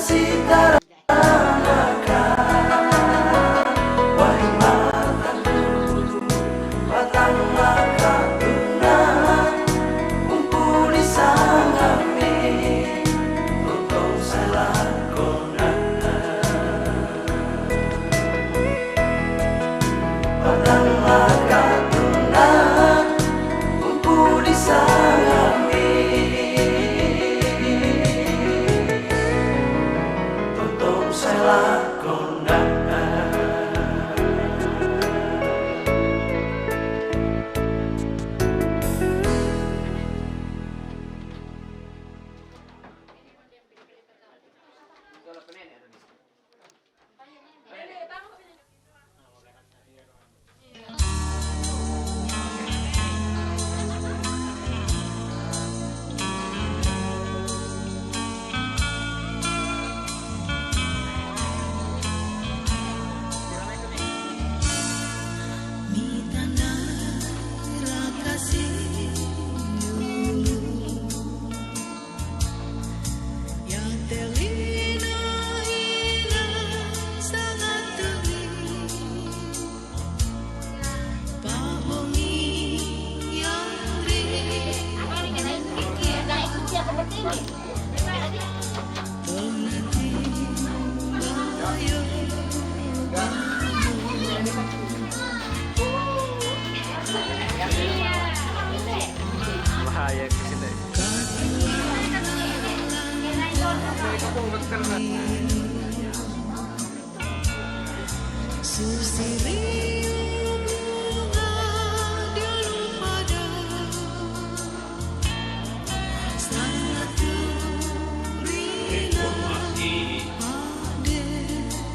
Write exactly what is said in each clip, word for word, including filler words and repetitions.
Informasi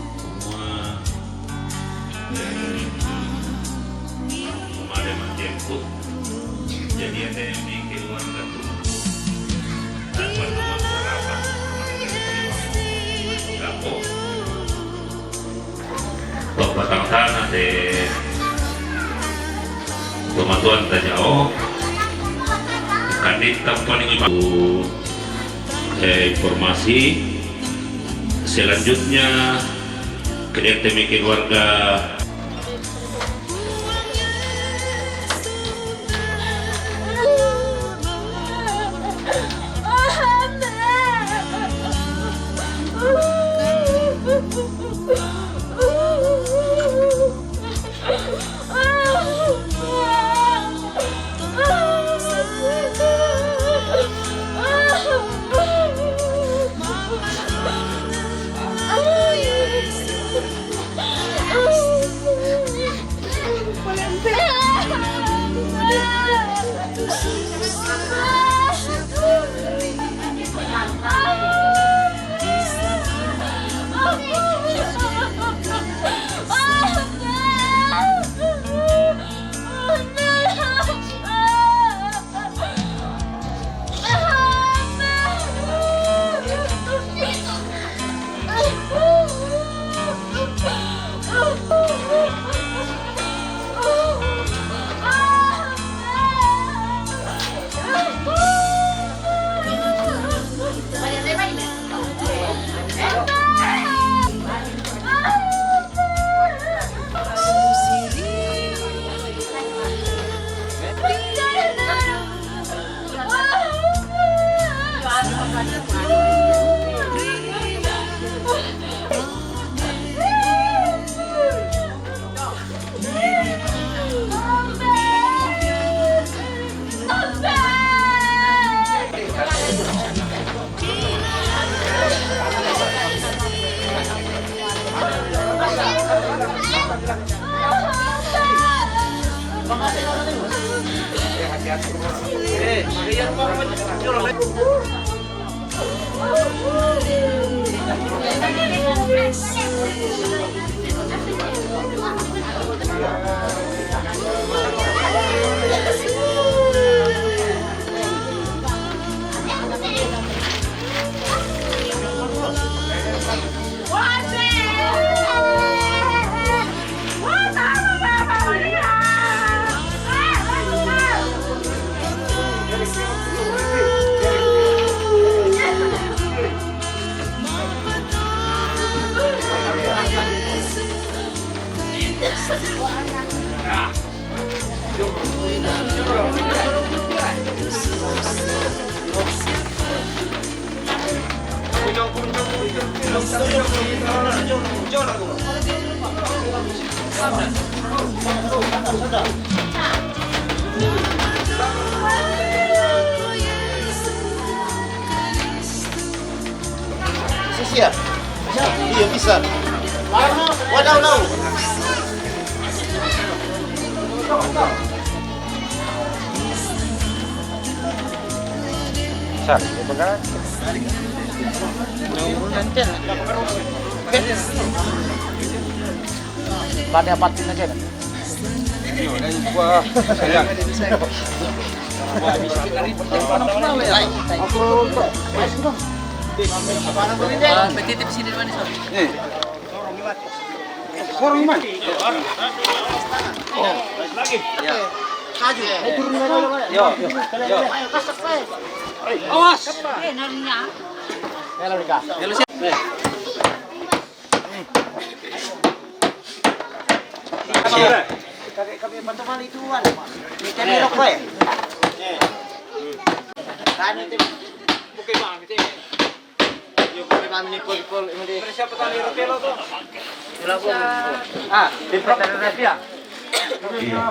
semua dari kemarin menjemput. Jadi ada yang bikin warga tunggu. Tanpa nama sarapan. Gapo. Pagpatang tanah de pematuan tajau. Kandit tampan ini, eh, informasi. Selanjutnya ke R T M keluarga. Sisia. Iya, bisa. Wadah, wadah. Sa, apa kan? Pada apatin aja dah. Petitip sini, Bang. Nih. Sorong, Iman. Lagi. Ya. Turun lagi, Pak. Yo, yo, yo. Awas. Eh, narinya. Kami, kami patungan itu, Wan. Ini kan rokok ya? Kan itu. Oke, Bang, gitu. Yo, kami pamit ni pol, pol, ini. Siapa tadi Rotelo tuh? Ah, di Rotelo ya? Iya.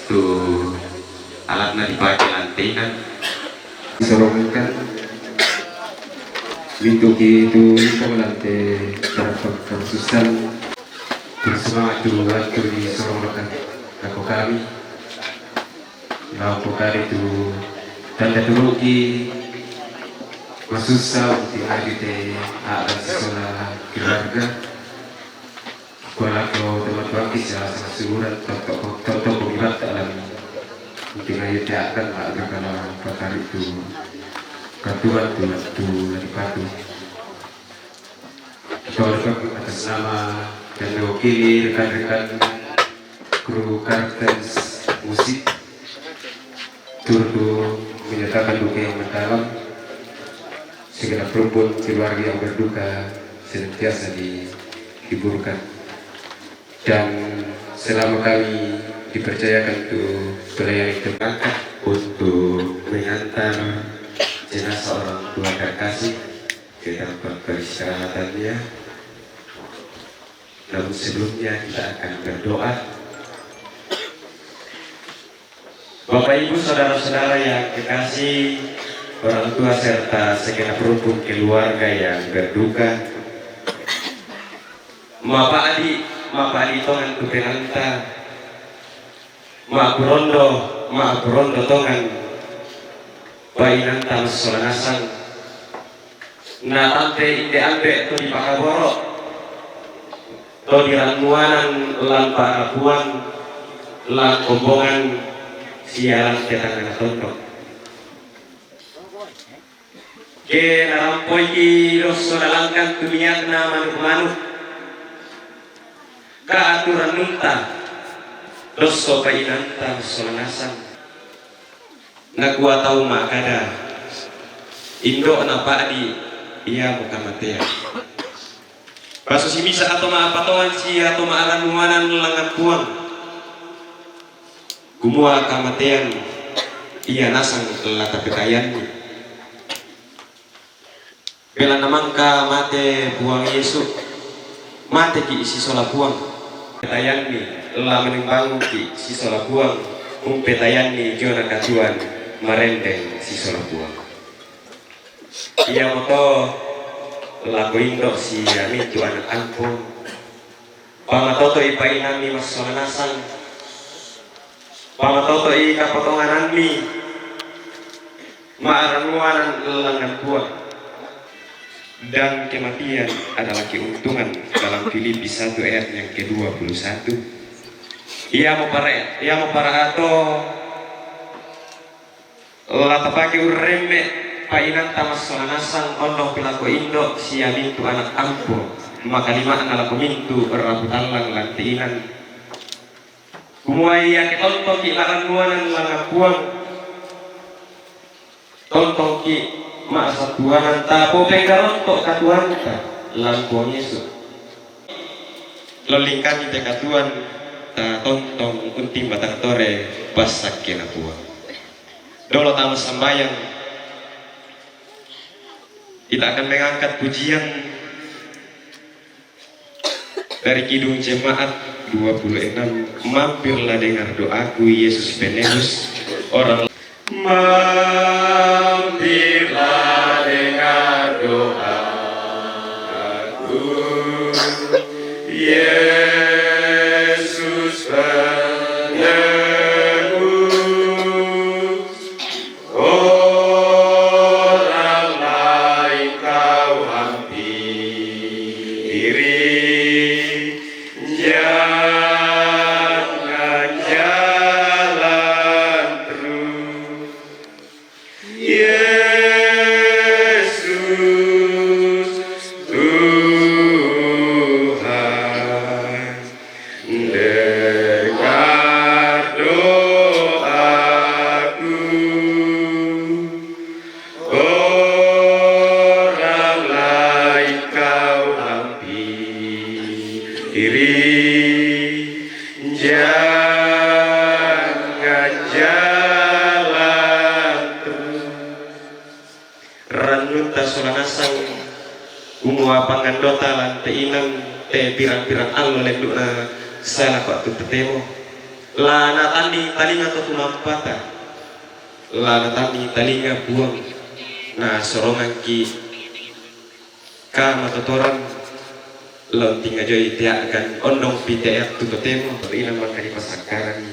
Tu alatna dipakai lantaikan. Disorongkan. Mintuki tu iko lantai berapa kasusang. Terus tu waktu disorongkan aku kami. Nampakari tu tanda turuki masussa untuk aju te akan sesola keluarga. Kuala ko teman bangkit ya sama suburan tontok tontok pengibat dalam untuk aju te akan agak kalau pakari tu katuan tu tu lagi patuh. Tolong atas nama dan mewakili rekan-rekan kru Kartens Musik turut menyatakan duka yang mendalam. Segenap rumpun keluarga yang berduka senantiasa dihiburkan. Dan selama kami dipercayakan untuk melayani tempat untuk mengantar jenazah orang tua terkasih ke tempat peristirahatannya. Namun sebelumnya kita akan berdoa. Bapak, Ibu, saudara-saudara yang kekasih, orang tua serta segenap rumpun keluarga yang berduka. Mapa'di, mapa'di tongan tu penanta. Ma'apurondo, ma'apurondo tongan painanta massola nasang. Natante inde ambe' to dipakaboro', to dirannuanang lan pa'rapuan, lan kombongan, sia lan te tangngana tondok. Ke narampoiki dosso nalangkan tu minyakna manu'-manu', ka aturannunta dosso painanta sola nasang. Nakua tau ma'kada, indo'na pa'di iamo kamatean. Pasusi misa atau ma'patongan sia atau ma'rannuanang langngan Puang. Kumua kamatean ia nasang la tapetayanni. Belanna mangka mate Puang Yesu, mateki sisola Puang. Petayanni, la manimbanguki sisola Puang, umpetayanni jona katuan marendeng sisola Puang. Iamoto lako indo' sia mintu' ana' ampo. Pamatoto'i painammi massola nasang, pamatoto'i kapotonganammi, ma'rannuanang langngan Puang. Dan kematian adalah keuntungan dalam Filipi satu ayat yang kedua puluh satu. Iamo para, iamo para ato la tapake urremme painanta massola nasang ondong pi lako indo siamintu anak ampo, makalima'na lako mintu rapu tallang lante inan. Kumua iake tontongki ma'rannuanan langa Puang, tontongki ma'sattuanang, tapopenggaronto katuoanta lan Puang Yesu. Lollingkangi te katuoan, tatontong untimbatang tore passakkena Puang. Dolo tama sambayang, kita akan mengangkat pujian dari Kidung Jemaat dua puluh enam, Mampirlah Dengar Doaku, Yesus Penebus orang. Mampirlah Dengar Doaku, Yesus Penebus. Orang lain kau hampiri, jangan jalan terus. Yesus Tuhan, dengar doaku. Orang lain kau hampiri, jangan jalan terus. Rannunta sola nasang, kumua pangandota lante inan te pirang-pirang allo lendu'na sae lako attu totemo. La natanding talinga to tumampata, la natanding talinga Puang, nasorongangki kamatotoran. Lao tingajoi tea'gan ondong pite attu totemo, to inan mangkali pasakkarani,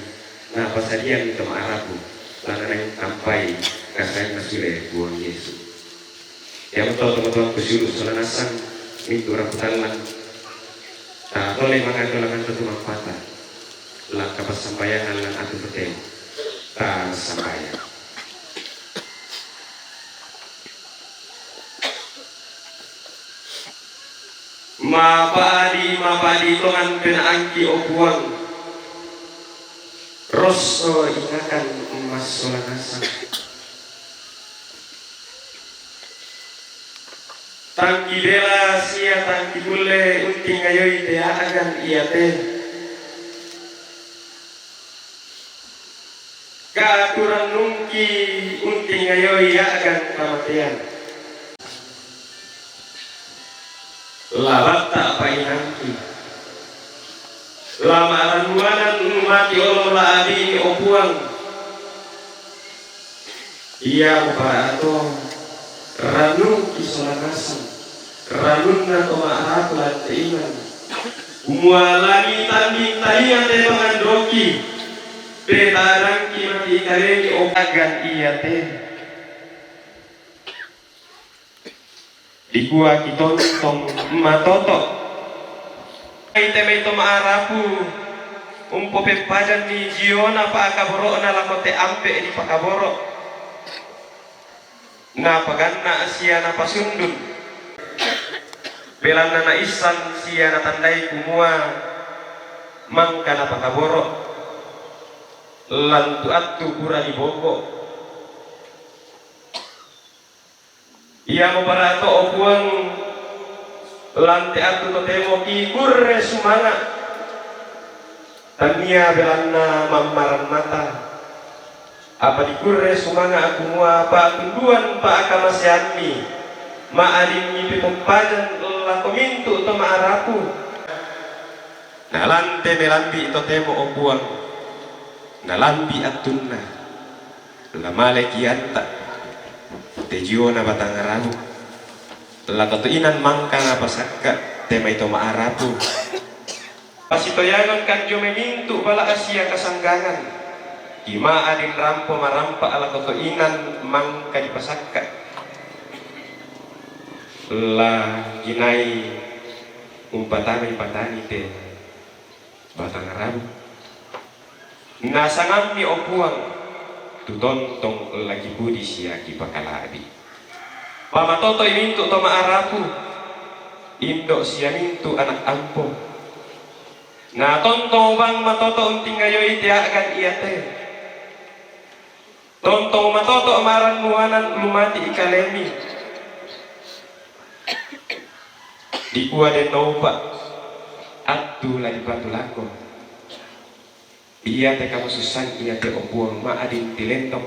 napasadianni to ma'arapu, lananai tampai kasaenna sule Puang Yesu. Iamoto tomatoangku siulu sola nasang, mintu rapu tallang, tatole mangandolanganta tumampata, lakka passambayangan lan attu totemo, tasambayang. Mapadi, mapadi tongan penaangki, o Puang, rosso ingakan massola nasang. Tang kibela sia tang kikulle untingayoi tea'gan iate. Katurennungki untingayoi a'gan kamatean. La batta painangki. La ma'rannuanan mati olo la abini, o Puang. Iamo para ato, rannungki sola nasang, rannunna to ma'rapu lante inan. Kumua langi tanding talinga te pangandoki, petadangki mati kalemi ogagan iate. Dikua kitontong matoto. Ai te mai to ma'arapu, umpopempajanni jiona pa'kaboro'na lako te ampe' dipakaboro'. Napaganna sia napasundun. Belanna naissan sia natandai kumua mangka napakaboro'. Lantu attu pura diboko. Iamo para to, o Puang, lante attu totemo kikurre sumanga'. Tania belanna mammarang mata, apa dikurre sumanga' kumua pa'tunduan pa'kamaseanni, ma'adinni pepompajan lako mintu' to ma'arapu. Nalante melambi' totemo, o Puang, nalambi' attunna. La male kianta' te jiona batang arabu, lako to inan mangka napasakka' te mai to ma'arapu. Pasitoyangan kanjo memintu' bala' sia kasanggangan, kima'adin rampo marampa' lako to inan mangka dipasakka'. La kinai umpatamai patani te batang arabu. Nasangammi, o Puang, tu tontong la kipudi sia kipakala'bi. Pamatoto'i mintu' to ma'rapu, indo' sia mintu' ana' ampo. Na tontong bang matoto' untingayoi te a'gan iate. Tontong matoto' marannuanan lumati' kalemi. Dikua den naupa' attu la dipatulako. Iate kamasussan iate, o Puang, ma'adin tilento.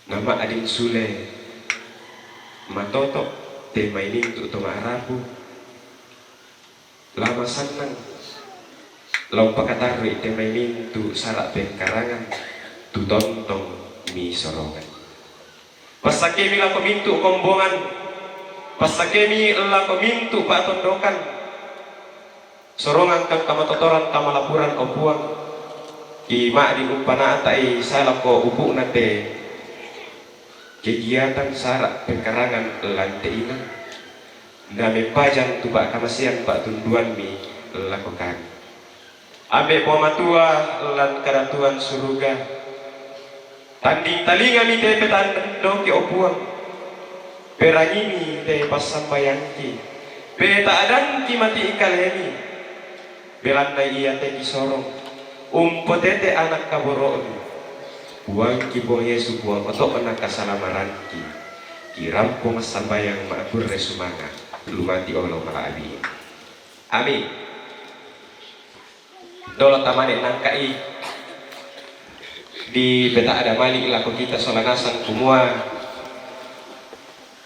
Na ma'adin sule matoto' te mai mintu' to ma'rapu. La masannang la umpakatarru'i te mai mintu' sara' pengkarangan tu tontong misorongan. Passakemi lako mintu' kombongan, passakemi lako mintu' pa'tondokan. Sorongangkan kamatotoran, kamalapuran, o Puang, i ma'din umpana'ta'i sae lako upu'na te kegiatan sara' pengkarangan lan te inang. Na mempajang tu pa'kamasean pa'tunduammi lako kami. Ambe' Puang Matua lan Kadatuan Suruga, tanding talingami te petandoki, o Puang. Perangimi te passambayangki, peta'dangki mati' kalemi. Belanna iate kisorong umpotete ana' kaboro'mi. Puangki Puang Yesu, Puang oto'na kasalamaranki, kirampo massambayang ma'kurre sumanga' lumati' olo mala'bi. Amin. Dolo tamane nangka'i dipeta'da mali' lako kita sola nasang kumua,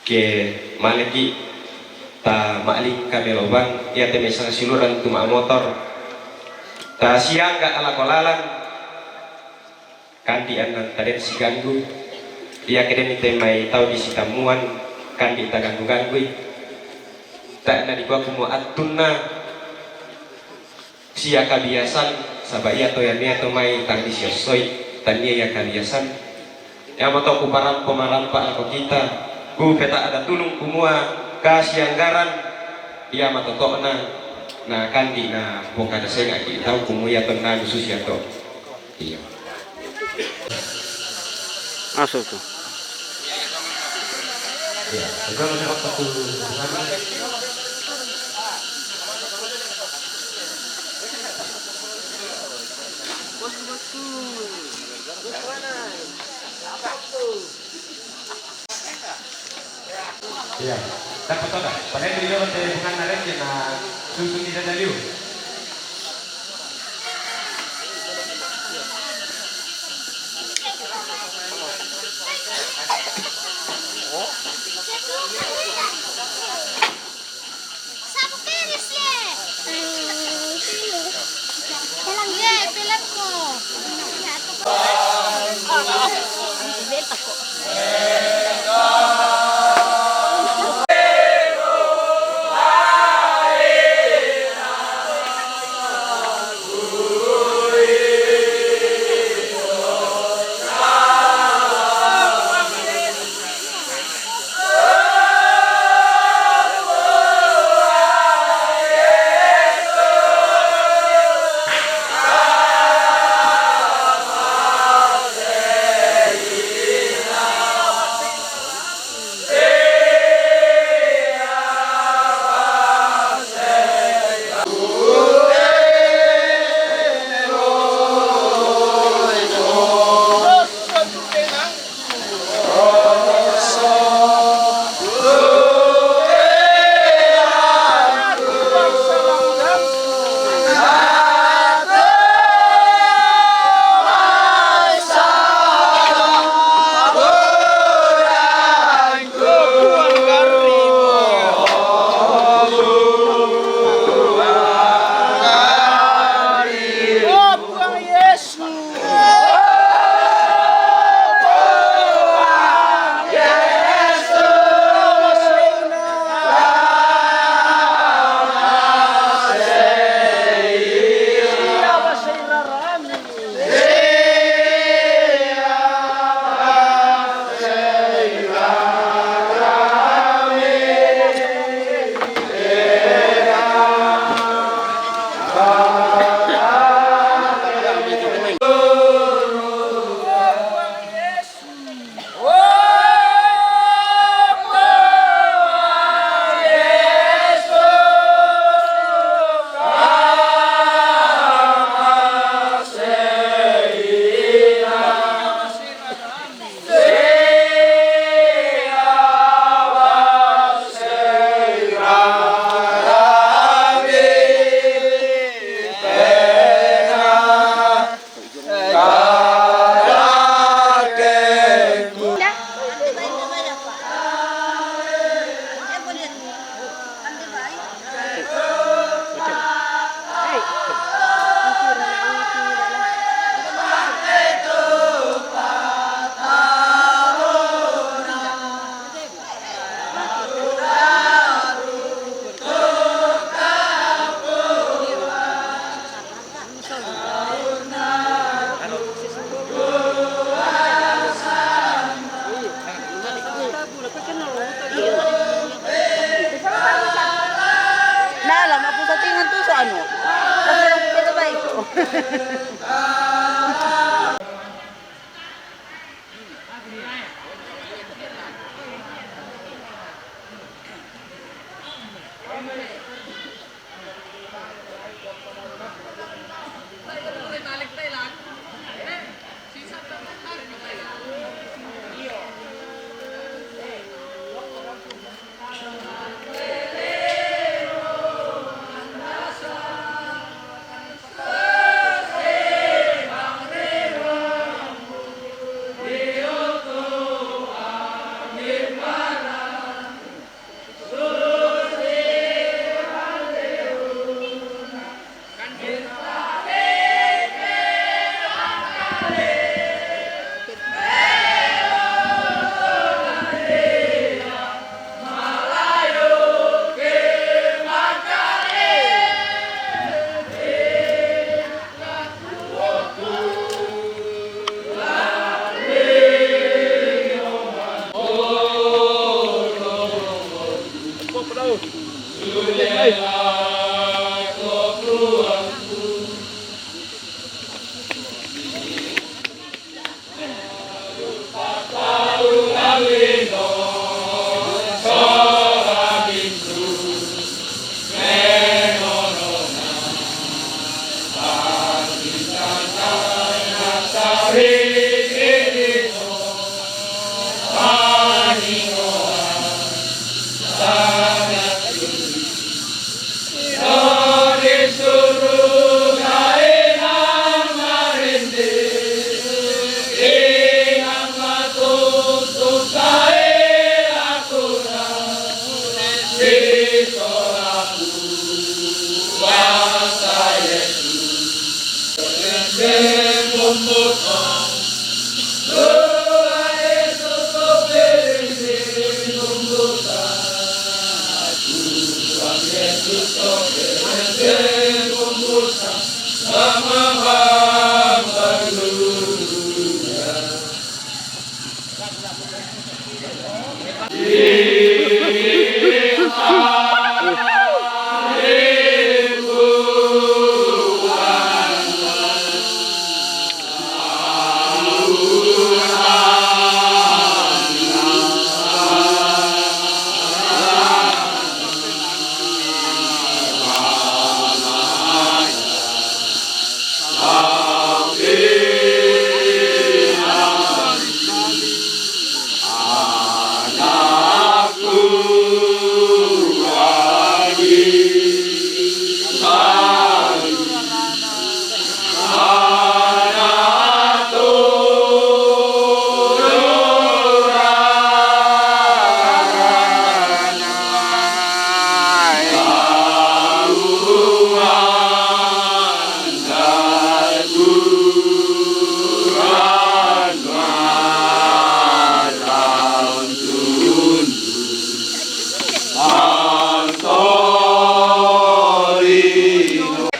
ke maleki' ta ma'lingka melo bang, iate mai sangsiluran tu ma'motor, ta siangga' lako lalan, kandi' annan taden siganggu, iake den te mai tau di sitammuan, kandi' taganggu-ganggui. Tae' nadikua kumua attunna sia kabiasan, saba' iato, ianna iato mai tang disiossoi, tania ia kabiasan. Iamoto kuparampo marampa lako kita, kupeta'da tulung kumua kasianggaran ia matoto'na, na kandi' na pokada senga'ki' tau kumua iato na susi iato. Iya. Masuk tuh. Iya, udah, udah, apa tuh? Iya. Dapat toh, dah. Padahal beliau nanti bukan narik, ya, nah, susun di dada liu.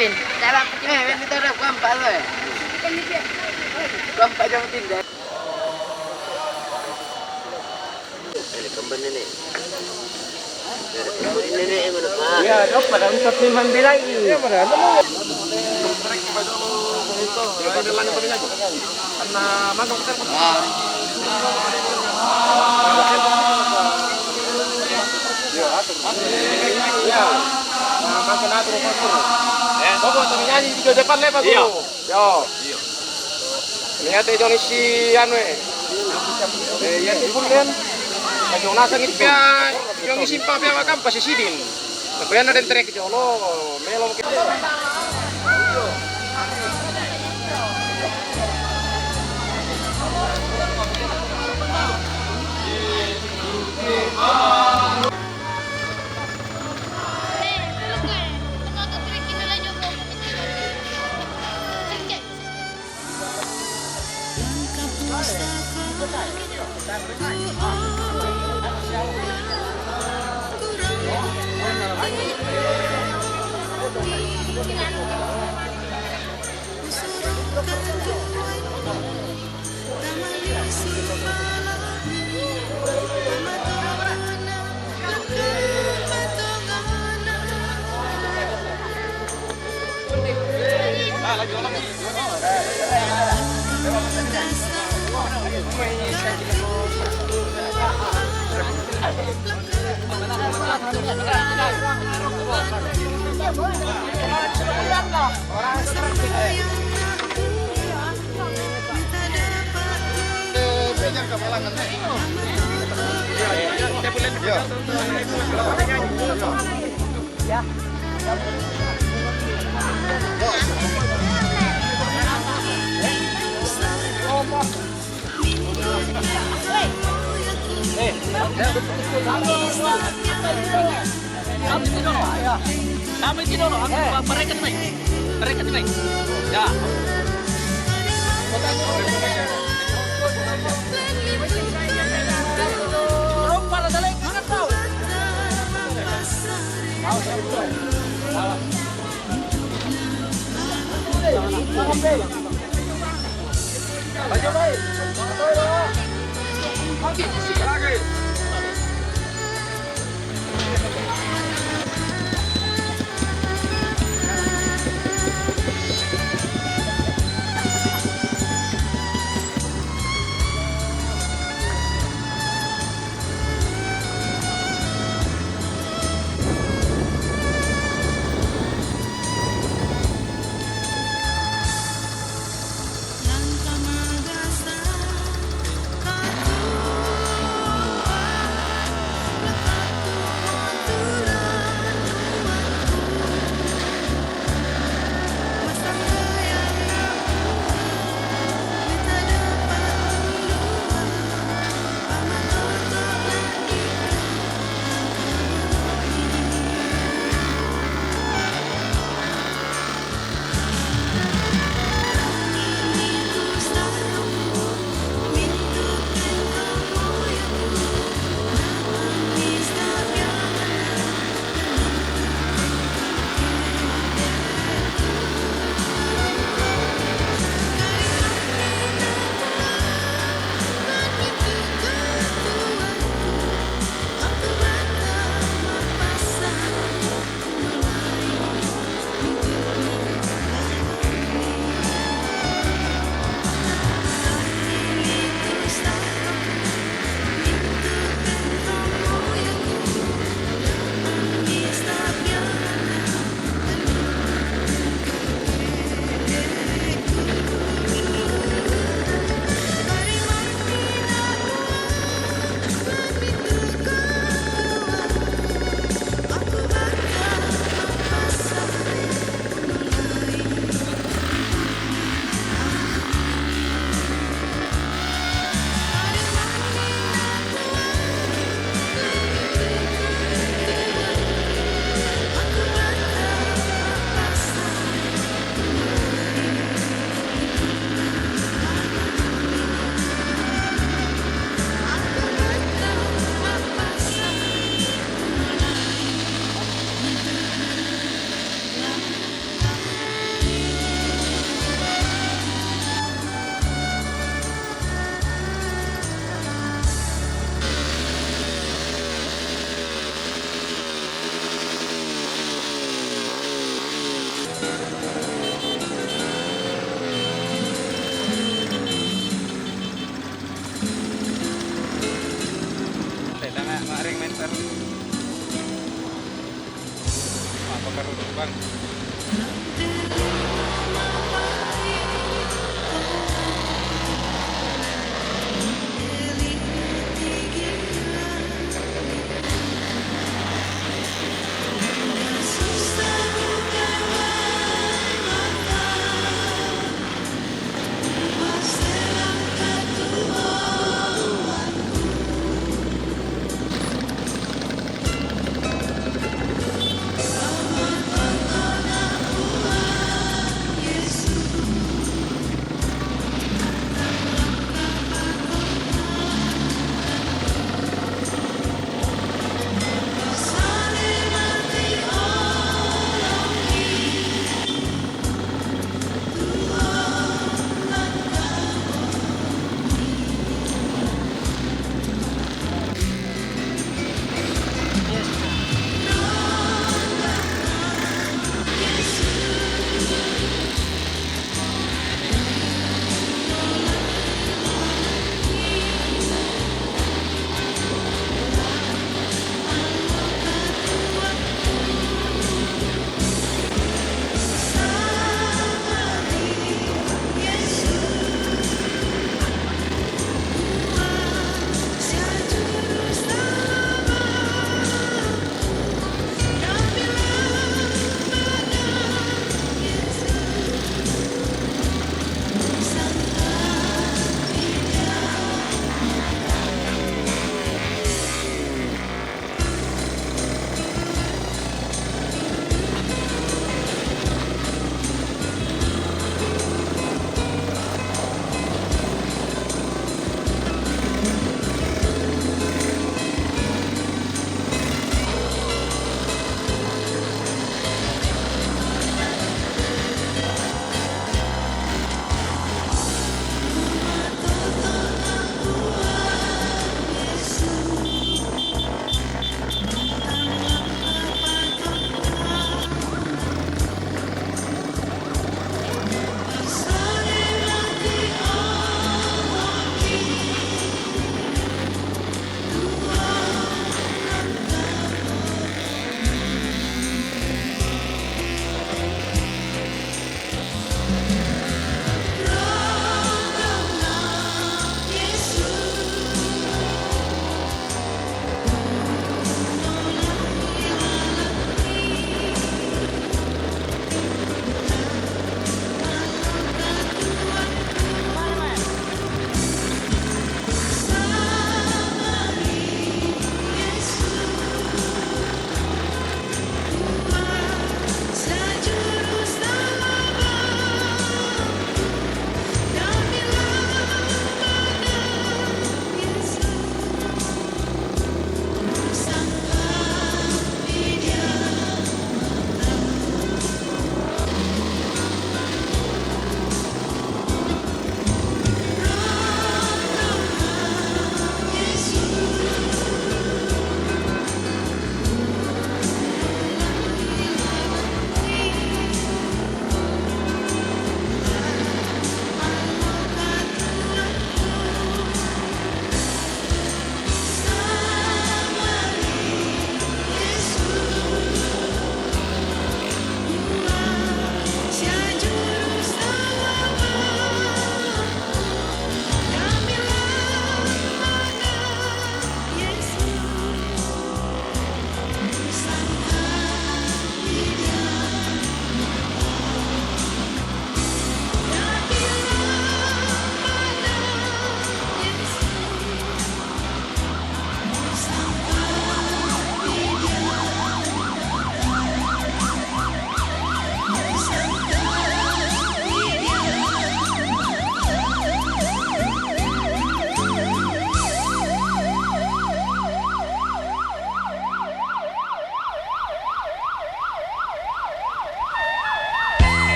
Pin, dapat. Eh, ini taruh kelompok lo ya? Kelompok jam pindah. Ini kemben ini. Ini, ini, ini, ini. Ya, dok, pada untuk membelai. Ya, pada. Karena masuk ke Ya, atur. Ya. Nah, makin atur, makin. Ya. Pokok tu nyanyi di depan lepas dulu. Yo. Niat e jong isi anu e. Eh, iya, timbul kan. Jong nasa ngit pia, jong isi pa pia makan pasi sidin. Tapi ana den trek jolo, melo mungkin. Kami itu dulu, aku mereka naik. Mereka naik. Ya. Rompa la dalai, mana tahu?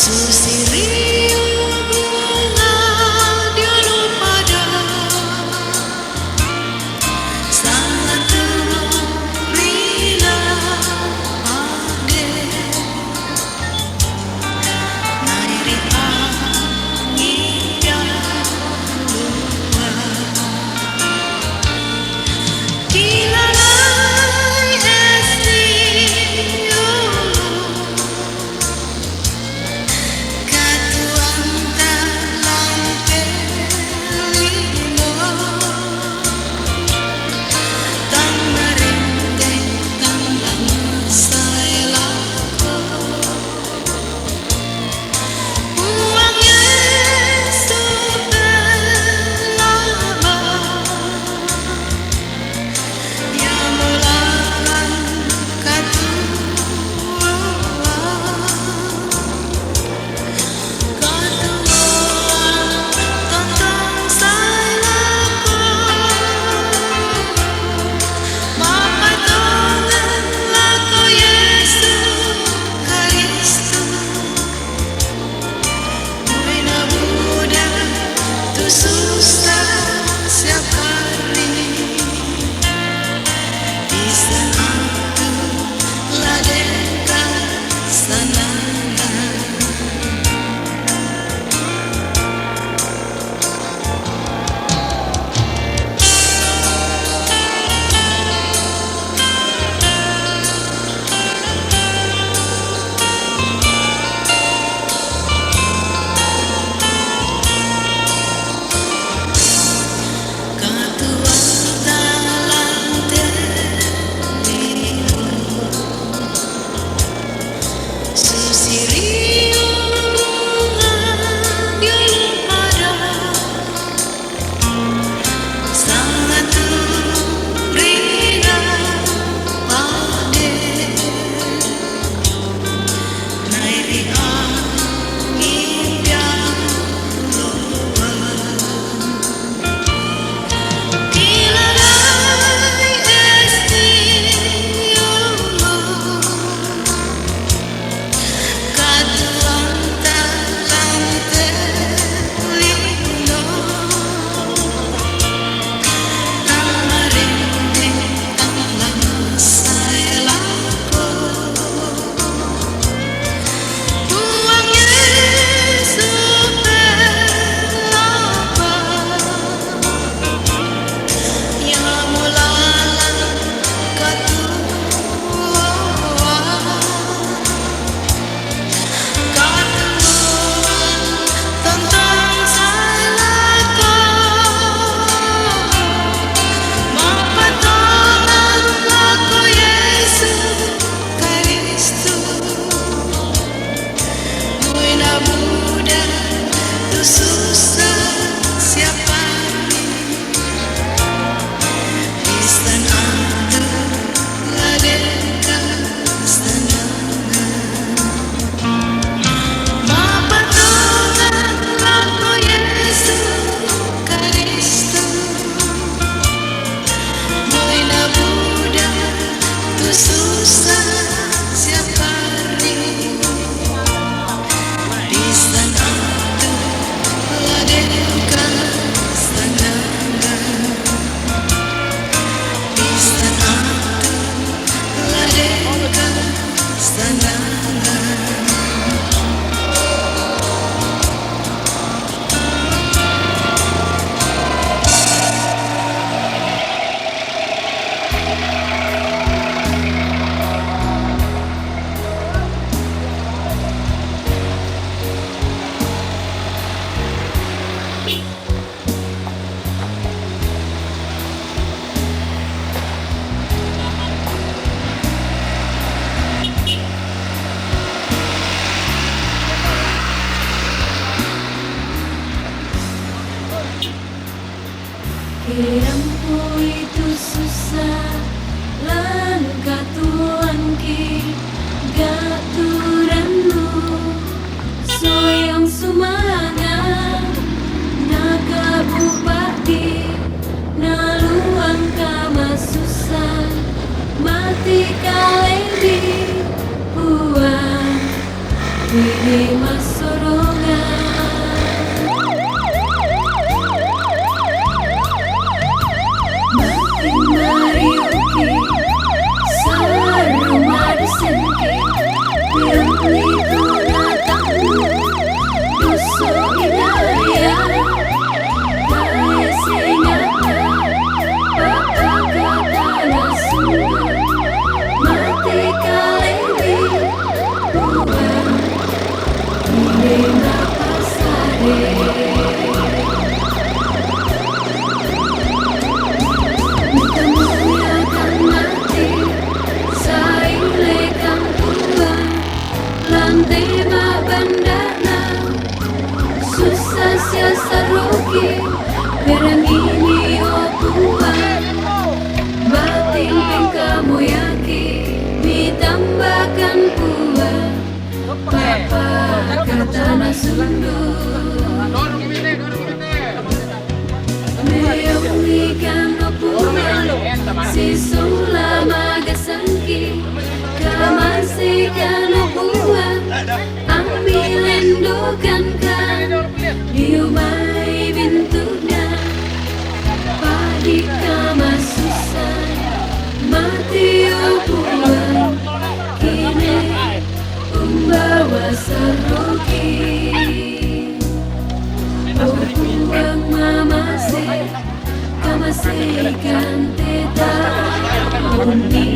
Susiriu bunga diulu pada, sangat rina ade, nairi angin galua. Di lalai es diulu, katu Ini masorongan. Makin mariuki, sarumadu sengki, yang itu datang, dusu inaya, kaya singata, papa kata nasunga, mati kalebi, buah. Susah sia saroki, berang ini o puan. Batin pengkamu yaki, ditambahkan puan. Papa kata nasundu. Meong ikan o puan, sisula magasangki, kamasikan o puan, ambilen dokan kan, diumai bintunan, padi kamasusan, mati o puan, kine umbawa saroki. O puan mamase, kamasikan teta uni.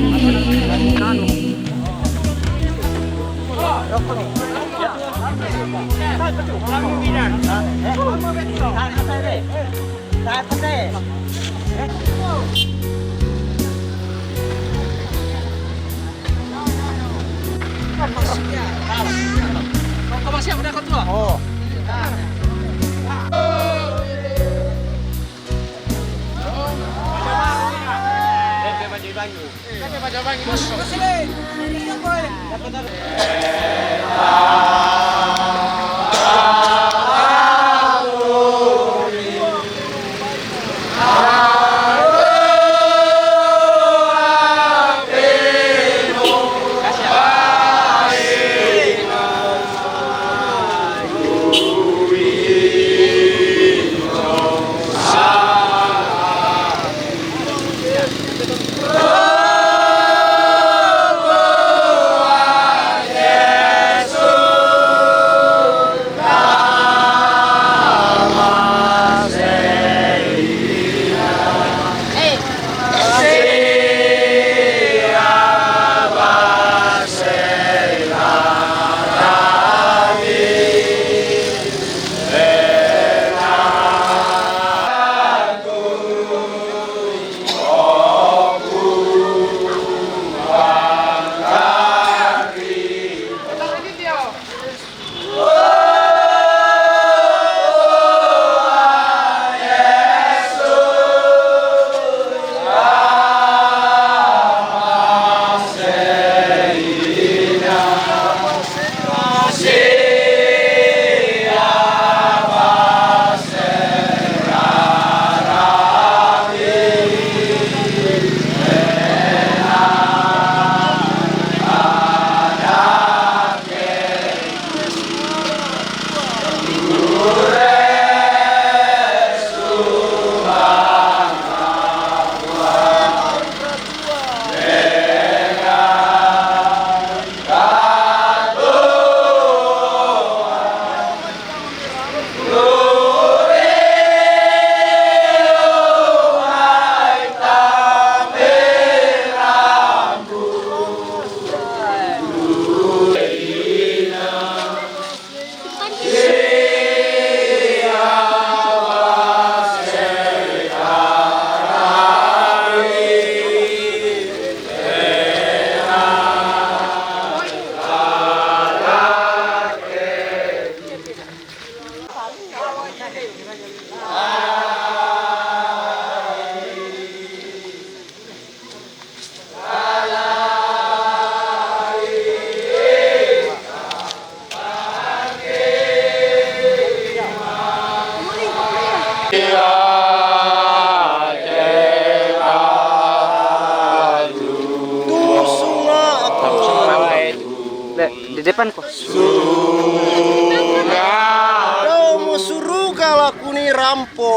Di depan ko. Kau mau suruga laku ni rampo.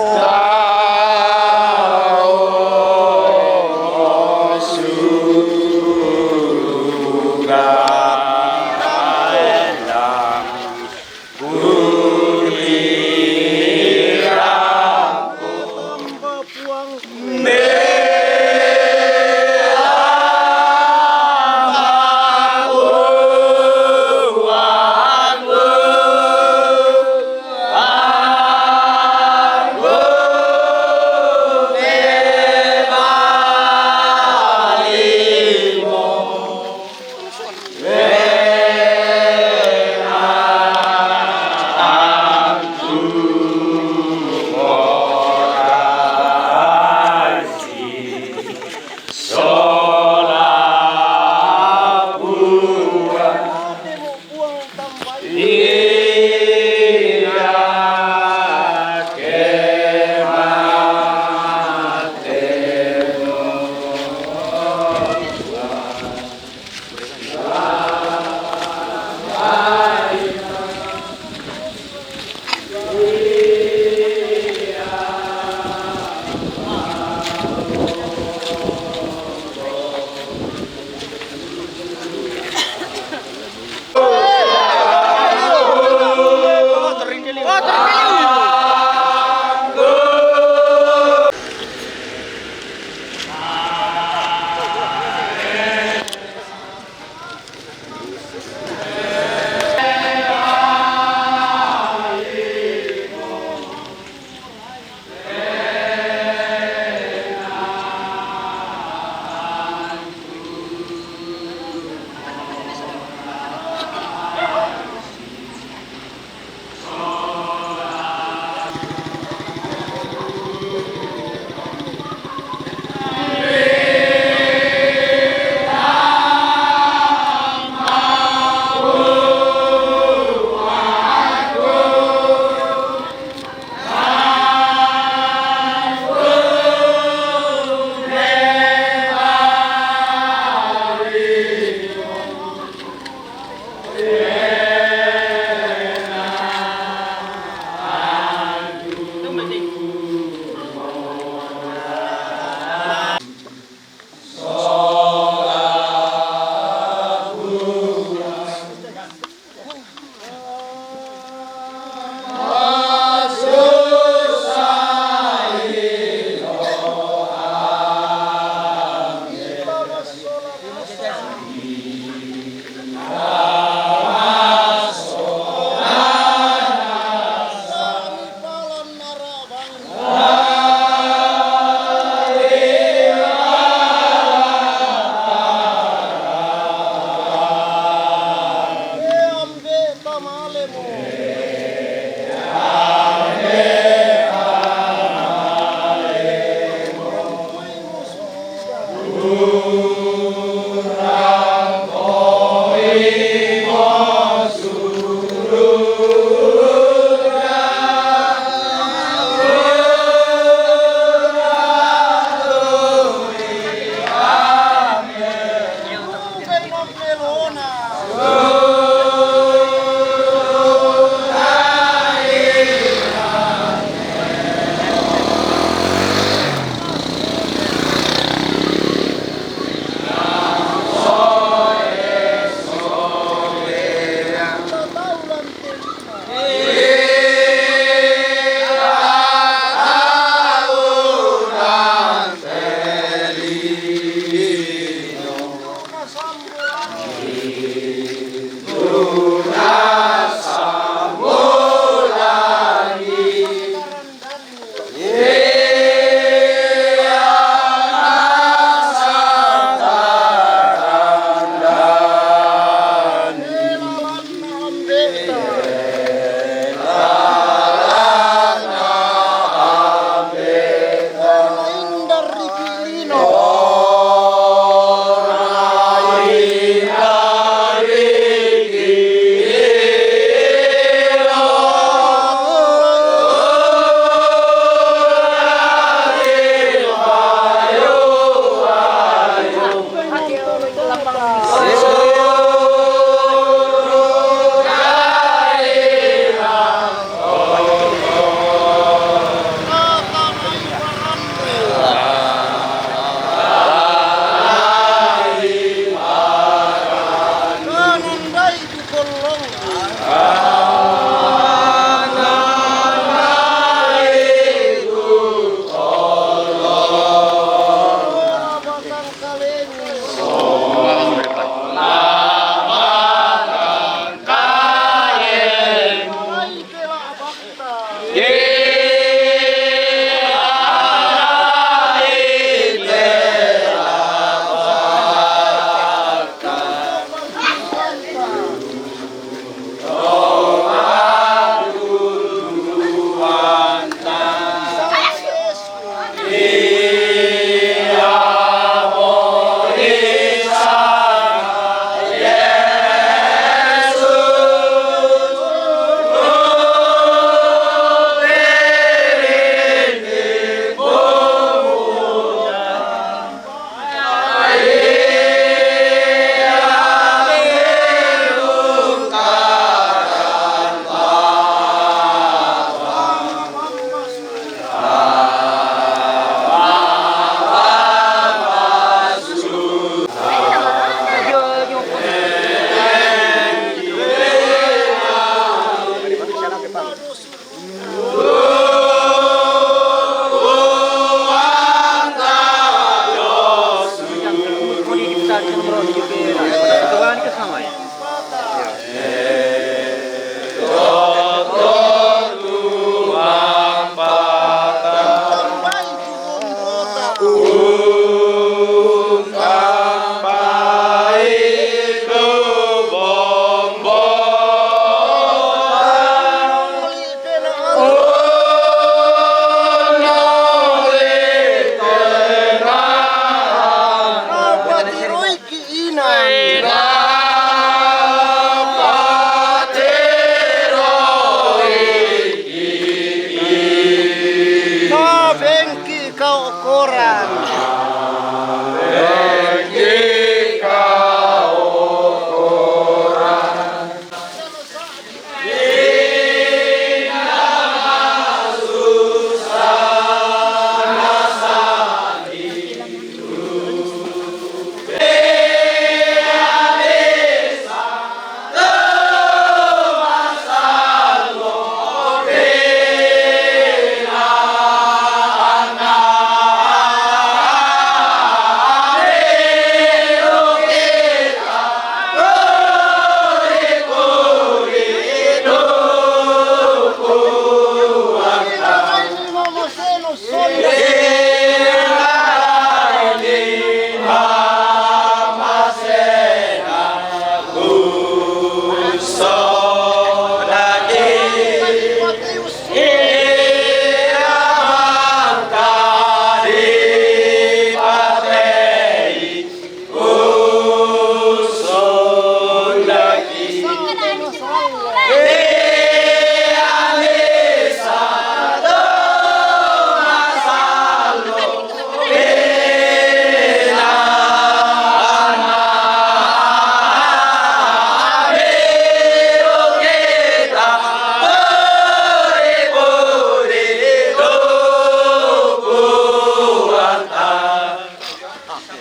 Na bengki kau koran.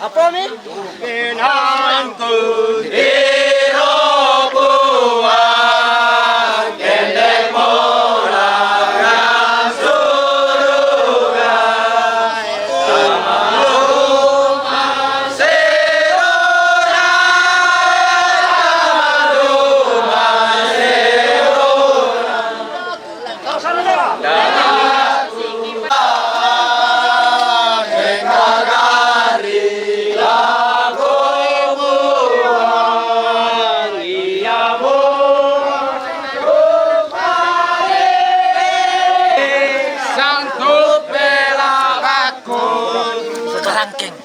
Apa mi? Santo Pelavaco. Sebarangking.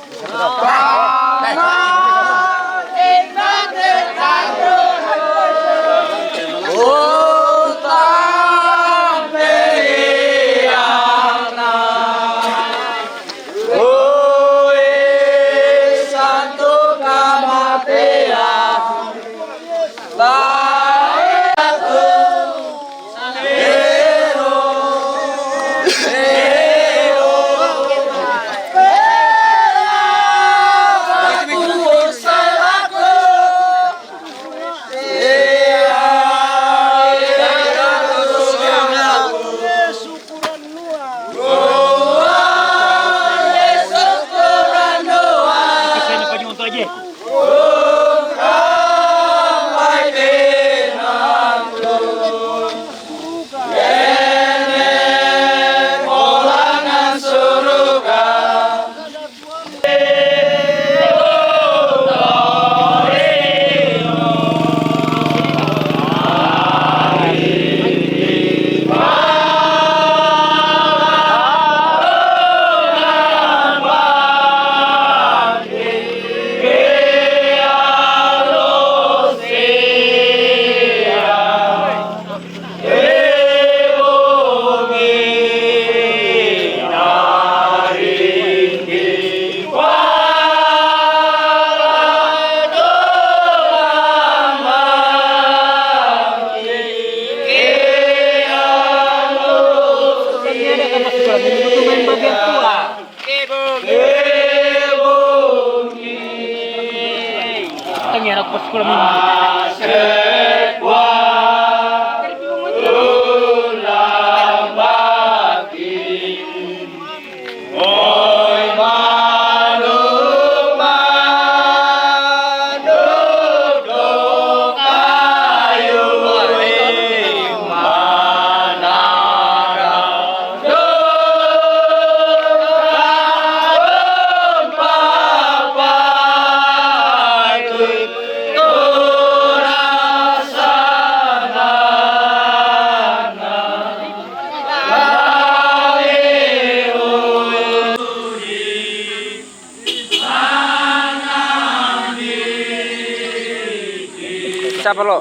Siapa lo?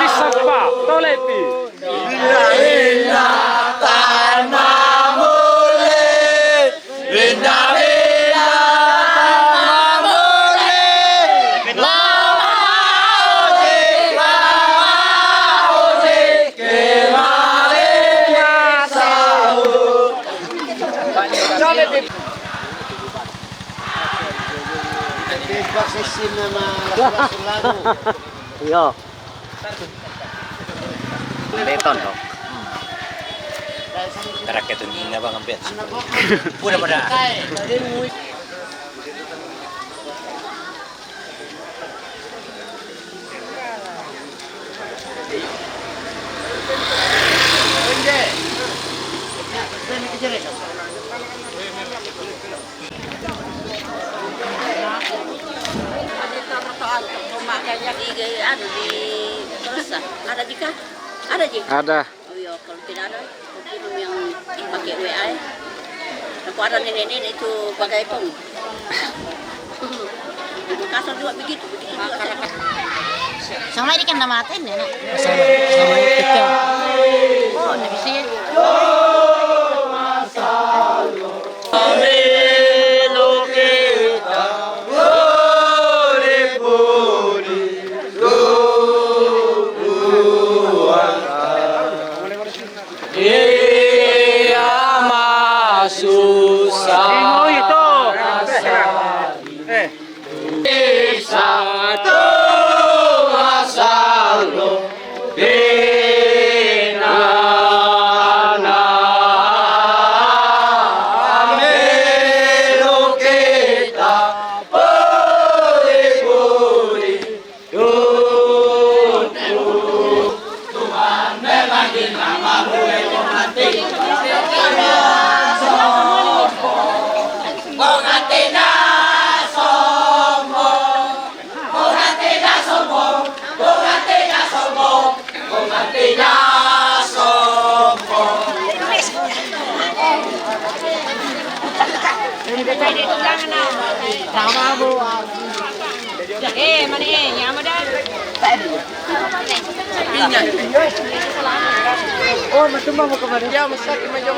Kisah pa, tolepi. Iya. Beton, Dok. Terakhir tuh, ini apa ngebet? Udah pada. Di, anu, di Terasa. Ada di kah? Ada di? Ada. Oh iya, kalau tidak ada, kopi yang dipakai W A ya. Aku ada nenek-nenek itu pakai pom. Di Makassar juga begitu, begitu juga. Sama ini kan nama aten ya, nak? Sama, sama itu. Oh, nggak bisa ya. Eh, mana eh, yang mana? Oh, masuk mau kemana? Ya, masuk ke meja.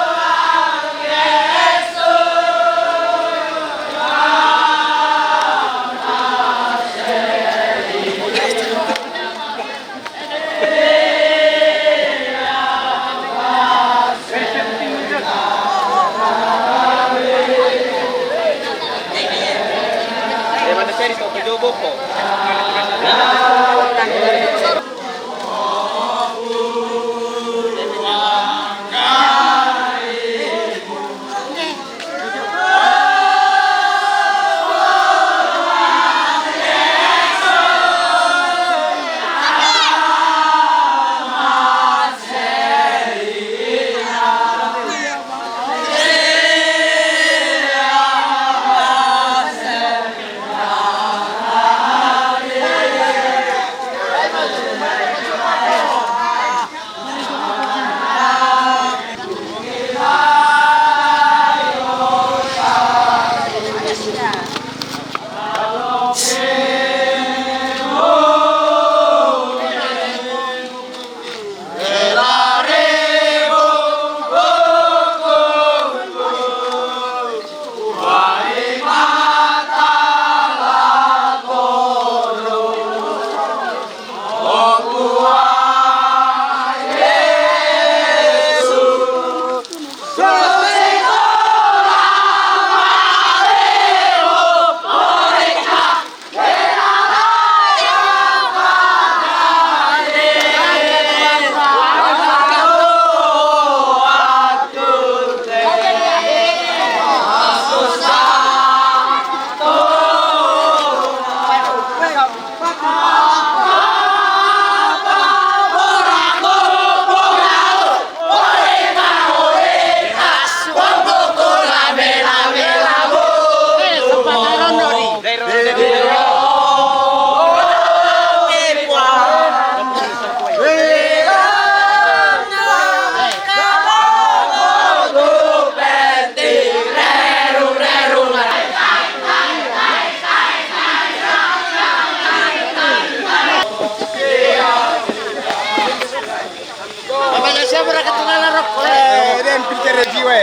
Apa siapa nak keturunan rokok? Eh, dia yang pintar jiwa.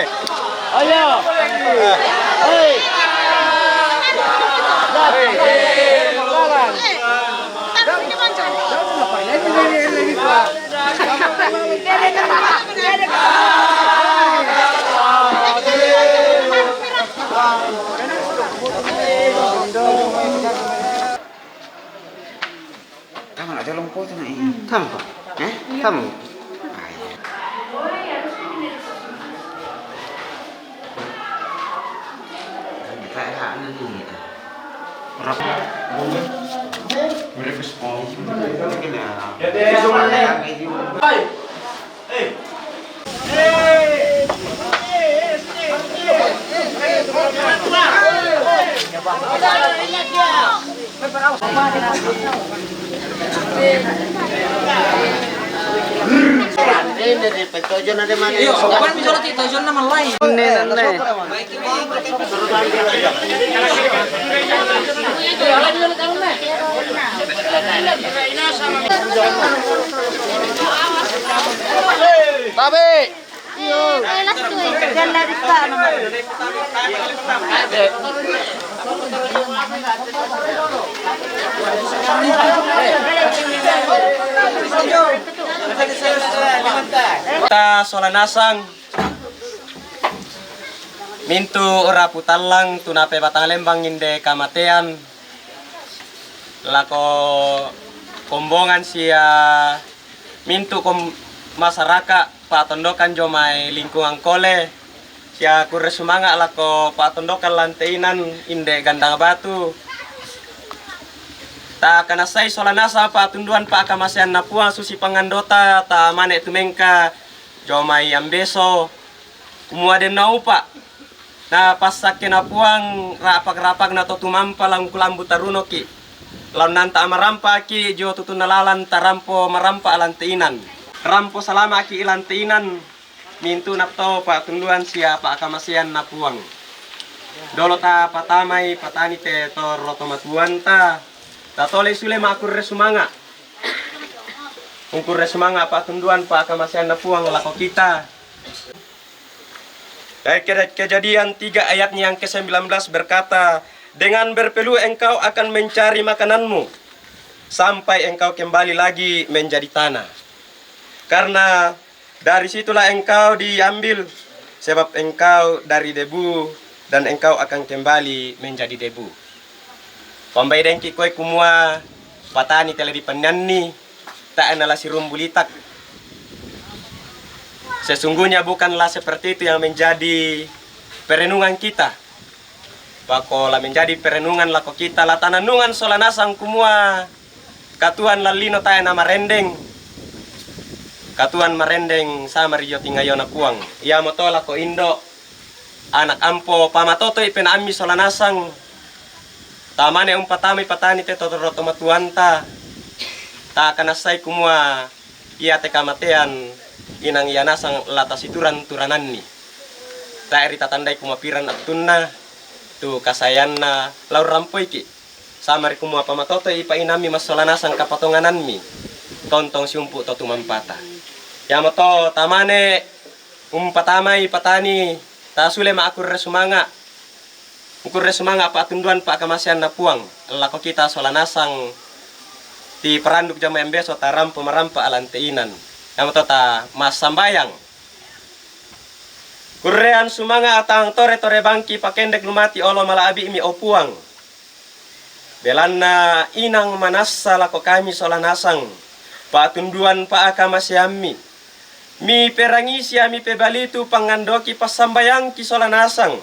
Ayo. Eh. Hei. Jalan. Tama na, jalan kau tu na, eh. Tama pa? Eh? Tama. Ai. Tama ka, eh, ha, na ni, ah. Rap. Mereka sepuluh. Mereka ni, ah. Hey! Hey! Hey! Tabe. Ta sola nasang mintu' rapu tallang tu nape batang lembang inde kamatean lako kombongan sia mintu' kom-, masaraka' pa'tondokan jomai lingkungan kole, sia kurre sumanga' lako pa'tondokan lante inan inde gandang batu. Ta kanassai sola nasang pa'tunduan pa'kamaseanna Puang susi pangandota, ta mane tumengka jomai ambeso, kumua denna upa'. Na passakkena Puang ra'pak-ra'pakna to tumampa laung kulambu tarunoki'. Laonnanta amarampa'ki' jio tutunna lalan tarampo marampa' lante inan. Rampo salama'ki' lante inan, mintu'na to pa'tunduan sia pa'kamaseanna Puang. Dolo ta patamai patani te torro tomatuanta, ta tole sule ma'kurre sumanga'. Ungkurre sumanga' pa'tunduan pa'kamaseanna Puang lako kita. Dari Ke-, Kejadian tiga ayatnya yang kesembilan belas berkata, "Dengan berpeluh engkau akan mencari makananmu, sampai engkau kembali lagi menjadi tanah. Karena dari situlah engkau diambil, sebab engkau dari debu, dan engkau akan kembali menjadi debu." Pambaidengki koe kumua patani tele dipannianni, tae' nala sirumbu litak. Sesungguhnya bukanlah seperti itu yang menjadi perenungan kita. Pako la menjadi perenungan lako kita, la tanannungan sola nasang kumua katuoan lallino tae' namarendeng. Katuoan marendeng sama ri jio tingayona Puang. Iamoto lako indo', anak ampo, pamatotoi penaammi sola nasang. Tamane umpatamai patani te to torro tomatuanta, ta kanassai kumua iate kamatean inang ia nasang la tasituran-turananni. Tae' ritatandai kumua piran attunna tu kasaeanna la urrampoiki'. Sama ri kumua pamatotoi pa'inammi massola nasang kapatonganammi, tontong siumpu' to tumampata. Iamoto tamane umpatamai patani, tasule ma'kurre sumanga'. Ungkurre sumanga' pa'tunduan pa'kamaseanna Puang lako kita sola nasang ti paranduk jama embeso tarampo marampa' alante inan. Iamoto ta massambayang. Kurrean sumanga' atang tore-tore bangki pakendek lumati olo mala'bi'mi, o Puang. Belanna inang manassa lako kami sola nasang pa'tunduan pa'kamaseammi. Miperangi sia mipebalitu pangandoki passambayangki sola nasang,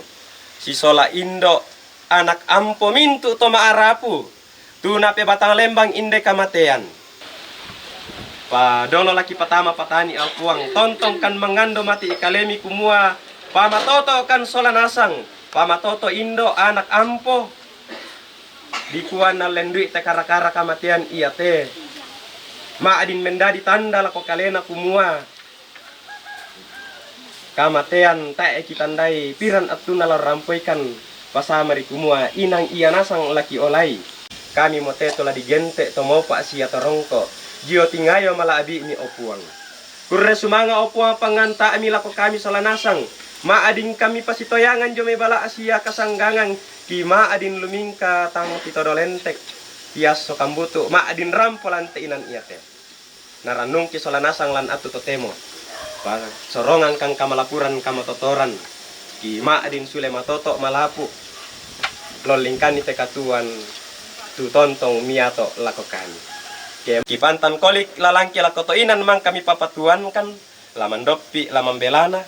sisola indo', anak ampo mintu' to ma'rapu, tu napebatang lembang inde kamatean. Padolo laki patama patani, o Puang, tontongkan mangando mati' kalemi kumua pamatoto'kan sola nasang, pamatoto' indo', anak ampo. Dikua nallendui te kara-kara kamatean iate, ma'din mendadi tanda lako kalena kumua kamatean tae' kitandai piran attunna la urrampoikan, pasama ri kumua inang ia nasang la kiolai. Kami mote to la digente' to mopa' sia to rongko', jio tingayo mala'bi'mi, o Puang. Kurre sumanga', o Puang, panganta'mi lako kami sola nasang, ma'din kami pasitoyangan jomai bala' sia kasanggangan, ki ma'din lumingka tang kitodo lentek, piasso kambutu, ma'din rampo lante inan iate. Narannungki sola nasang lan attu totemo. Pasorongangkan kamalapuran kamatotoran, ki ma'din sule matoto' malapu'. Lollingkanni te katuoan tu tontong miato' lako kami. Ke kipantan kolik lalangki lako to inan mangka mipapatuankan, la mandoppi, la mambelana,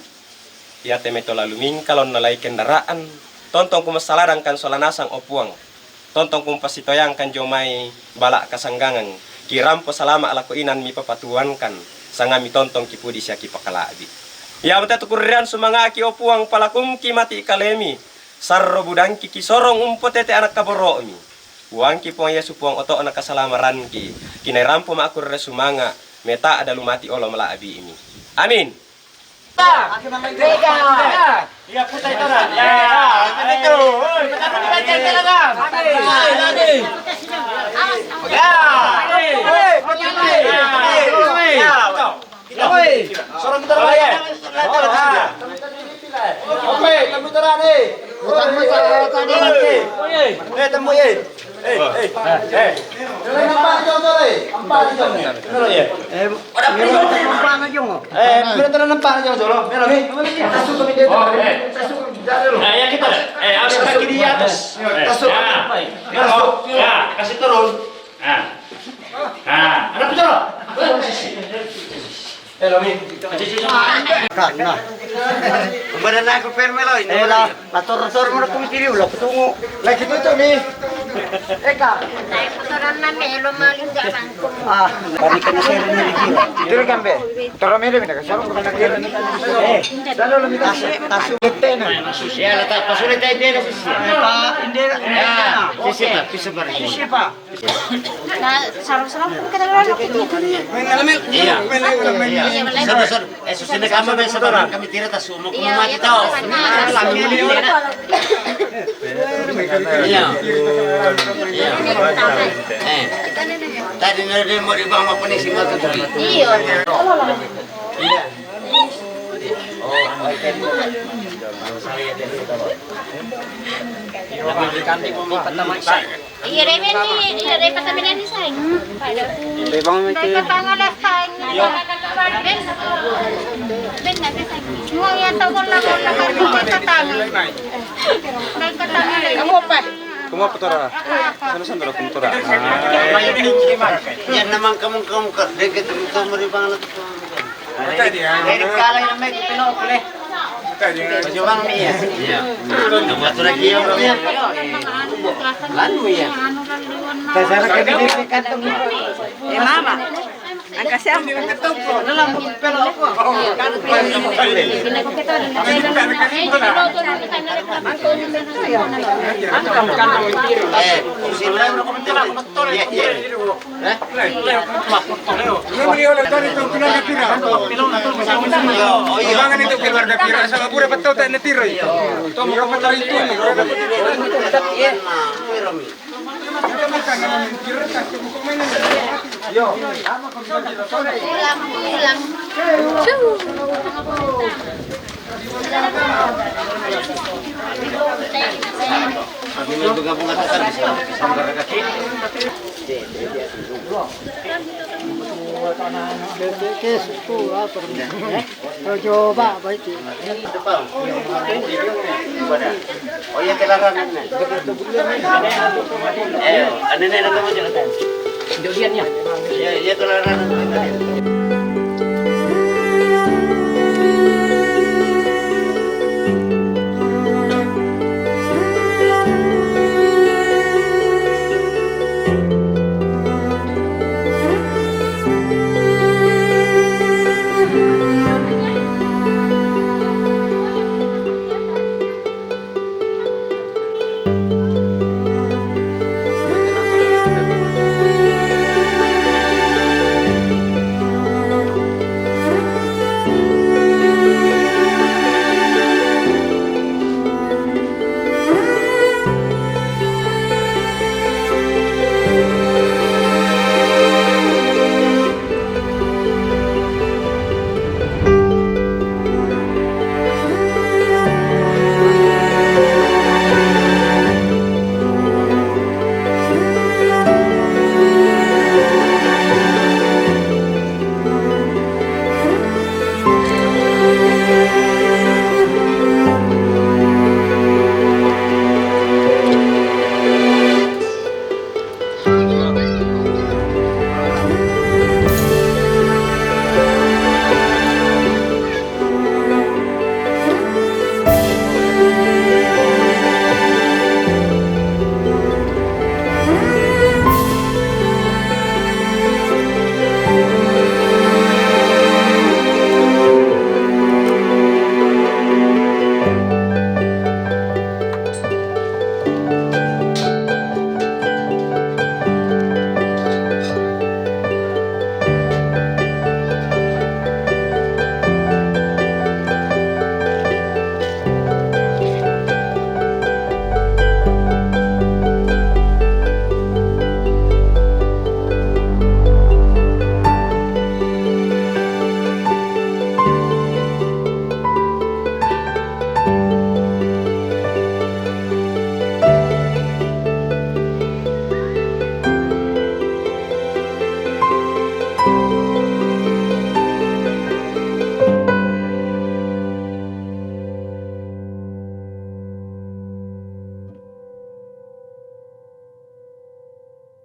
iate mai to la lumingka laonna lai kendaraan, tontong kumassaladangkan sola nasang, o Puang. Tontong kumpasitoyangkan jomai bala' kasanggangan, kirampo salama' lako inan mipapatuankan, sangammi tontong kipudi sia kipakala'bi. Iamote tu kurrean sumanga'ki, o Puang, palakungki mati' kalemi, Sarro budangki kisorong umpo tete anak kaboro'mi. Buangki Puang Yesu Puang oto'na kasalamaranki, kinai rampo ma'kurre sumanga', meta ada lumati olo mala'bi'mi. Amin. Iya, putar itu, nah. Ya, ya, itu. Oi, putar itu, putar itu, putar itu. Ya. Ya. Sorong putar lagi. Oke, kamu terang nih. Oke. Eh, temu ye. Eh, eh, eh. Nampak jong tu, eh. Nampak jong ni. Benar ye. Eh, nampak jong. Eh, benar, nampak jong tu. Benar ni. Masuk kami dia. Oh, eh. Masuk kami dia dulu. Nah, ya kita. Eh, harus kaki di atas. Eh, masuk. Ya. Masuk. Ya, kasih turun. Nah. Nah, ada putar. Karena. Badan aku permelo ini. Eh, lah, lah tor-tor mo na kumitiri, wala ko tungo. Lagi to, to, ni. Eka. Kotoran na melo maling garang ko. Ah, balik ka na sa rin ni Gina. Dito ka, be. Tara, melo, melo, kasama ko na kira. Eh, dalo, lumitaas. Taas, taas, taas, na. Ya, lata, pasulit tayo din, sisi. Eh, pa, hindi, hindi Ya, na. Sisi pa, Okay. Piso pa rin. Sisi pa. Na, sarap-sarap pun ka na lang. Iya. Iya. Sabar, sabar. Eh, susunod ka mo, may sabar kami tira, tas sumok mo Iya, mga iya, tao. Iya. Iya. Eh. Tadi na rin mo, di ba, mapanising ako? Iyo. Iya. Oh, okay. Iya, Remen ni, iya, Remen kami na ni Sai. Bang, may Dai katanga la Sai. Ben. Ben na, Ben. Mo ya to ko la ko la ka ni katanga. Dai katanga la. Kamu apa? Kamu apa, Tora? Sana, sana, Tora, kamu, Tora. Yan naman kamong kamukha. Dai katanga mo rin bang na Erik kalay na may pinokle. Pajuwang niya. Iya. Nabuhat na kiyaw niya. Lan mo iya. Tasara ka din sa kantong mo. Eh, mama. Ang kasi ang Ano lang mo, pero ako. Eh, sila na ko. Iya, iya. Bangan itu keluarga Pira, sama pura betul tak netiro. Itu mau apa tahu itu? Yo. Kami may bunga-bunga tayo, bisa, bisa magkakakit. Coba, baik. O, iya, kailangan na. Eh, ano na, ano na, ano na. Hindi, yan, yan. Iya, iya, kailangan na.